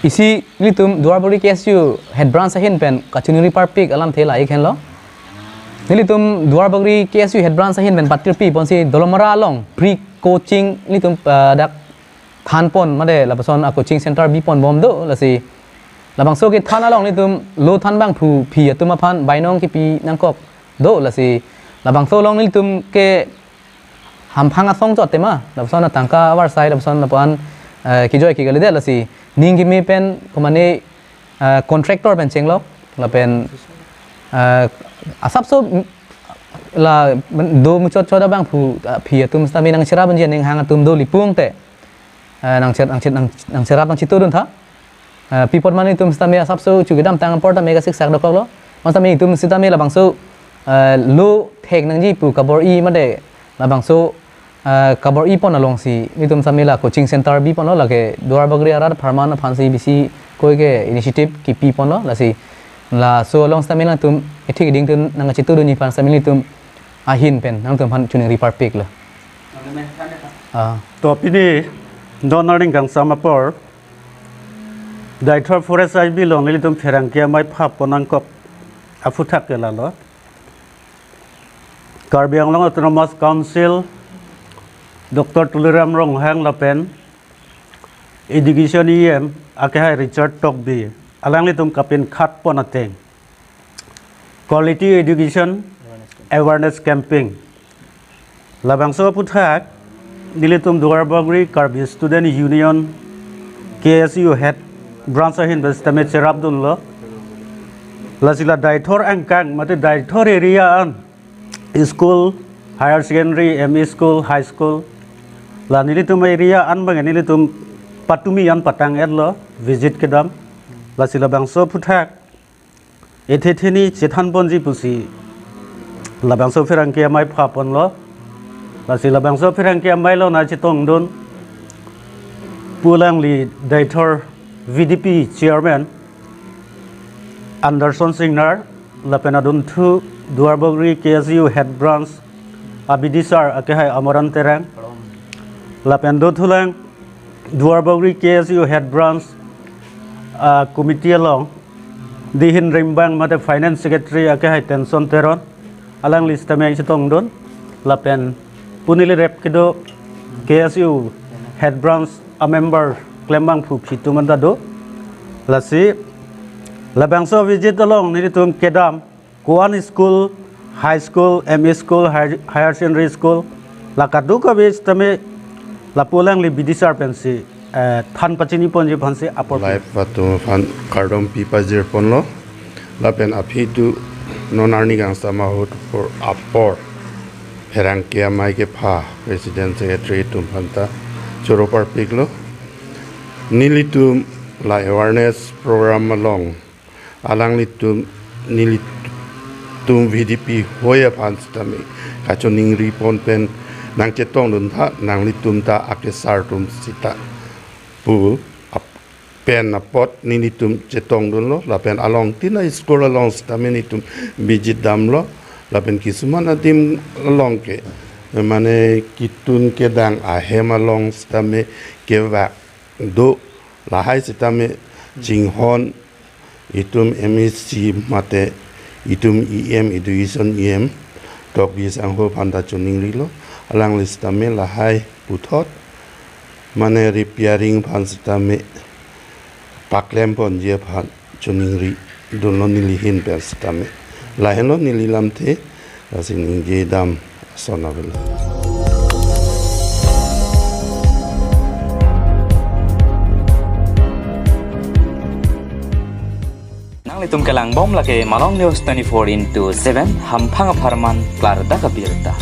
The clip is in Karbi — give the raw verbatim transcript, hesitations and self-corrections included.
Isi nelitum Duarbagori K S U head branch ahin pen kachiningri parpik alamthe la ik henlo. Nelitum Duarbagori K S U head branch ahin pen patirpi ponsi Dolamara along pre coaching nelitum, ah, dak than pon mate lapuson a coaching center bi pon bom do, lasi labangso kethan along nelitum lo than bangphu phi atum aphan bainong kipi nangkok do, lasi labangso along nelitum ke hamphang asong chot tema, lapuson atangka avarsai, lapuson lapuan, eh, kijoi kikali det, lasi ning kimi pen komane, eh, contractor pen chenglok lapen, eh, asapso, mm, la, mm, do muchot chot abangphu, eh, phi atum sitame nangcherap unji aning hang atum do lipung te, eh, nangcher-, nangcher-, nang-, nangcherap nangchitudun tha. Eh, pi apot ma nelitum sitame asapso chu kedamtang apor tame kasiksak dokoklo. Masa me itum sitame labangso, eh, lo thek nangji pu kabor-i mate labangso, eh, kabor-i pon alongsi nelitum sitame la coaching center bi ponlo, lake Duarbagori arat apharman aphansi bisi koi ke initiative kipi ponlo, lasi laso along sitame nangtum ethik ding tun nangchitudunji aphan sitame nelitum ahin pen nangtum aphan chiningri parpiklo. Ah. To pini non arni kangsam apor Deithor Forest I B along nelitum pherangke amei pha pon nangkok aphuthak ke lalo. Karbi Anglong Autonomous Council, Doctor Tuliram Ronghang lapen Education E M akehai Richard Tokbi, alanglitum kapinkhat pon ateng Quality Education Awareness Camping. Labangso aphuthak nelitum Duarbagori Karbi Student Union K S U head branch ahin pen sitame cherapdunlo. Lasi la Deithor angkang mate Deithor area an school, higher secondary, M E school, high school, la nelitum area an bang nelitum patumi an patang-etlo, visit kedam. Lasi labangso aphuthak ethe theni chethan ponji pusi labangso pherangke amei pha ponlo. Lasi labangso pherangke amei along nangchetongdun pu alangli Deithor V D P chairman Anderson Singnar lapen adunthu Duarbagori K S U head branch abidi sir akehai Amoran Terang, lapen dothulang Duarbagori K S U head branch, ah, committee along dihin rimbang mate finance secretary akehai Tenson Teron, alangli sitame chetongdun, lapen pu neli rep kedo K S U head branch a member klembangphu phi atum anta do. Lasi labangso visit along nelitum kedam ko-an school, high school, M E school, higher, higher secondary school, la kadokave sitame lapu alangli bidi sir pensi, eh, than pachini ponji aphansi apor. Live atum aphan kardom pi pajir ponlo. Lapen aphi tu non arni kangsam ahut apor apor pherangke amei kepha president secretary atum aphanta choro parpiklo. Nelitum la awareness program along alanglitum nelitum V D P hoi aphan sitame kachiningri pon pen nangchetongdun tha, nanglitum ta akesar atum sita pu ap-, pen apot nelitum chetongdunlo, lapen along tin a school along sitame nelitum visit damlo, lapen kisuman adim along ke mane ketun kedang ahem along sitame kevak do, lahai sitame chinghon itum M A C mate itum E M, education E M Tokbi sangho aphanta chiningrilo, alangli sitame lahai puthot mane repairing aphan sitame paklem ponji aphan chiningri dunlo neli ahin pen sitame. Lahenlo neli lamthe, lasi ningje dam ason avelo. Nanglitum kelang bom lake Malong News twenty-four into seven, hamphang apharman klardak abirta.